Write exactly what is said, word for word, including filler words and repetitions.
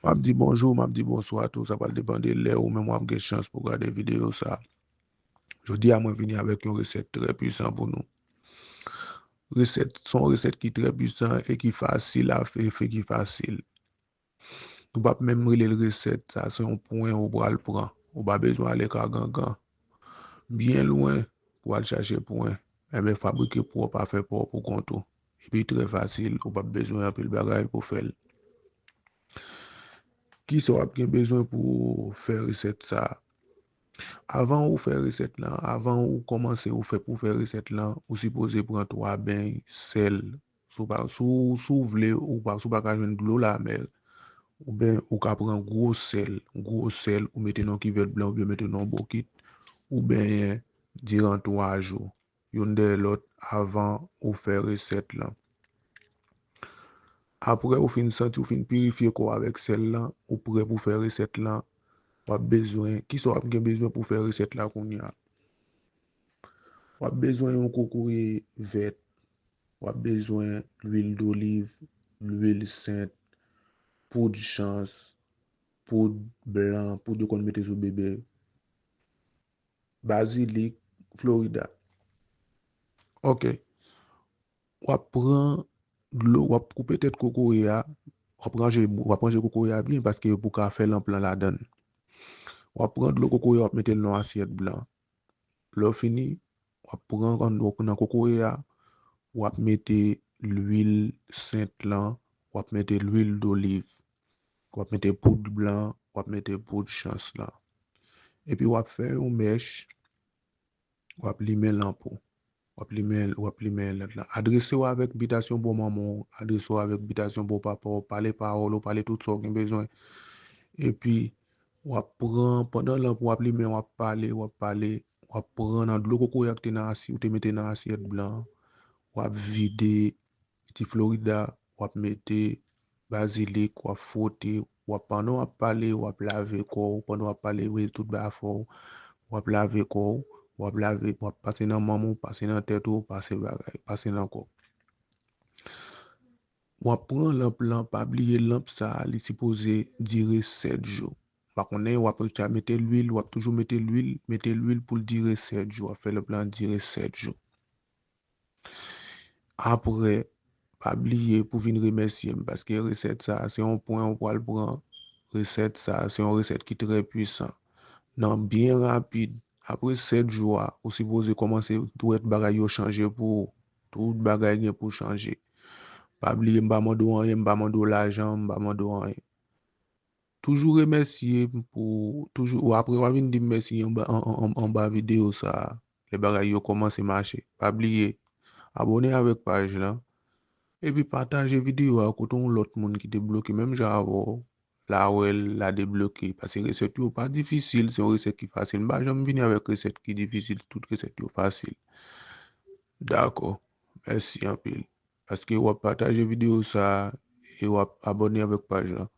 M ap di bonjou, m ap di bonswa tou, sa pral depann de lè ou menm w ap gen chans pou gade videyo sa. Jodi a, mwen vini avèk yon resèt trè pwisan pou nou. Resèt, se yon resèt ki trè pwisan e ki fasil a fè, fè ki fasil. Nou p ap menm rele l resèt, sa se yon pwen ou pral pran. Ou pa bezwen ale ka gangan byen lwen pou al chache pwen. Enben, fabrike pwòp afè pa w pou kont ou. Epi trè fasil, ou p ap bezwen anpil bagay pou fè l. Kisa w ap gen bezwen pou w fè resèt sa a? Avan ou fè resèt lan, avan ou kòmanse ou fè pou fè resèt lan, ou sipoze pran twa beny sèl. Si w pa, si w, si w vle, ou pa, si w pa ka jwenn dlo lamè, oubyen ou ka pran gwo sèl, gwo sèl, ou mete nan kivèt blan, oubyen mete nan bokit, ou benyen diran twa jou, youn dèyè lòt, avan ou fè resèt lan. Apre ou fin santi, ou fin pirifye kò w avèk sèl lan, ou prè pou fè resèt lan, w ap bezwen, kisa w ap gen bezwen pou fè resèt la kounye a? W ap bezwen yon kokoye vèt, w ap bezwen lwil doliv, lwil sent, poud chans, poud blan, poud yo konn mete sou bebe, bazilik, florida. Ok. W ap pran dlo, w ap koupe tèt kokoye a, w ap ranje, w ap ranje kokoye a byen paske pou ka fè lanp lan ladan l. W ap pran dlo kokoye a, w ap mete l nan asyèt blan. Lè w fini, w ap pran nan kokoye a, w ap mete lwil sent lan, w ap mete lwil doliv, w ap mete poud blan, w ap mete poud chans lan. Epi w ap fè yon mèch, w ap limen lanp ou. W ap limen, w ap limen lòt lan. Adrese w avèk bitasyon bon manman w, adrese w avèk bitasyon bon papa w, pale pawòl ou, pale tout sa w gen bezwen. Epi, w ap pran, pandan lanp ou ap limen, w ap pale, w ap pale, w ap pran nan dlo kokoye a ki te nan asy-, ou te mete nan asyèt blan an, w ap vide ti florida, w ap mete bazilik, w ap fwote, w ap, pandan w ap pale, w ap lave kò w, pandan w ap pale, wete tout bagay fò w, w ap lave kò w, w ap lave, w ap pase nan manman w, pase nan tèt ou, pase bagay, pase nan kò w. W ap pran lanp lan, pa bliye lanp sa a, li sipoze dire sèt jou. Pa konnen, w ap mete lwil, w ap toujou mete lwil, mete lwil pou l dire sèt jou, w ap fè lanp lan dire sèt jou. Apre, pa bliye pou vin remèsye m, paske resèt sa a, se yon pwen ou pral pran. Resèt sa a, se yon resèt ki trè pwisan. Nan byen rapid, apre sèt jou a, ou sipoze kòmanse wè bagay yo chanje pou ou. Tout bagay gen pou chanje. Pa bliye, m pa mande w anyen, m pa mande w lajan, m pa mande w anyen. Toujou remèsye m pou, toujou, apre w a vin di m mèsi anba, an, an, an, anba videyo sa a, lè bagay yo kòmanse mache. Pa bliye, abòne avèk paj lan, epi pataje videyo a kote yon lòt moun ki te bloke menm jan avè w, la wè l, la debloke. Paske resèt yo pa difisil, se yon resèt ki fasil. M pa janm vini avèk resèt ki difisil, tout resèt yo fasil. Dakò, mèsi anpil. Paske w ap pataje videyo sa a e w ap abòne avèk paj lan.